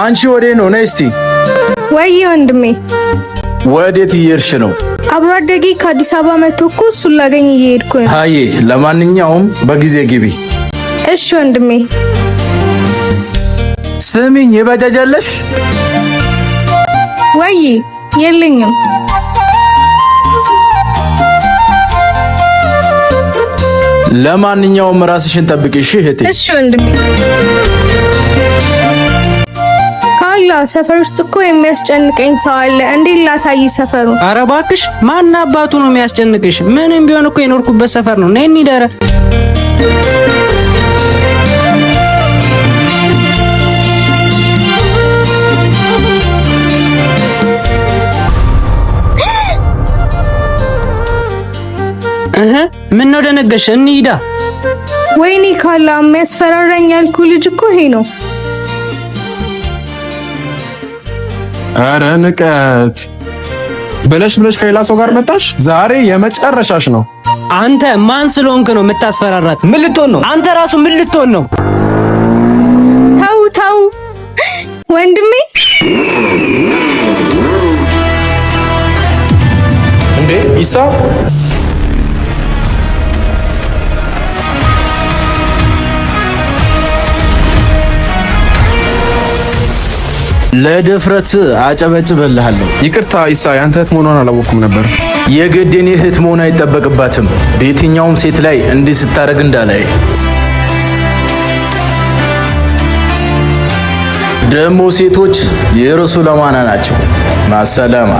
አንቺ ወዴት ነው? ነይ እስቲ። ወይ ወንድሜ፣ ወዴት እየሄድሽ ነው? አብሮ አደጌ ከአዲስ አበባ መጥቶ እኮ እሱን ላገኝ እየሄድኩ ነው። አይ ለማንኛውም በጊዜ ግቢ። እሺ ወንድሜ። ስሚኝ፣ የባጃጅ አለሽ? ወይ የለኝም። ለማንኛውም ራስሽን ጠብቂ እሺ እህቴ። እሺ ወንድሜ። ካላ ሰፈር ውስጥ እኮ የሚያስጨንቀኝ ሰው አለ። እንዴት ላሳይ ሰፈሩ? ኧረ እባክሽ ማን አባቱ ነው የሚያስጨንቅሽ? ምንም ቢሆን እኮ የኖርኩበት ሰፈር ነው። ነይ እንሂድ። ኧረ እህ ምን ነው ደነገሽ? እንሂዳ። ወይኔ ካላ የሚያስፈራራኝ ያልኩ ልጅ እኮ ይሄ ነው። ኧረ ንቀት ብለሽ ብለሽ ከሌላ ሰው ጋር መጣሽ። ዛሬ የመጨረሻሽ ነው። አንተ ማን ስለሆንክ ነው የምታስፈራራት? ምን ልትሆን ነው? አንተ ራሱ ምን ልትሆን ነው? ተው ተው ወንድሜ። እንዴ ኢሳ ለድፍረት አጨበጭበልሃለሁ። ይቅርታ ኢሳ፣ ያንተ እህት መሆኗን አላወቅኩም ነበር። የግድ የኔ እህት መሆን አይጠበቅባትም። በየትኛውም ሴት ላይ እንዲህ ስታደርግ እንዳላይ። ደግሞ ሴቶች የርሱ ለማና ናቸው። ማሰላማ።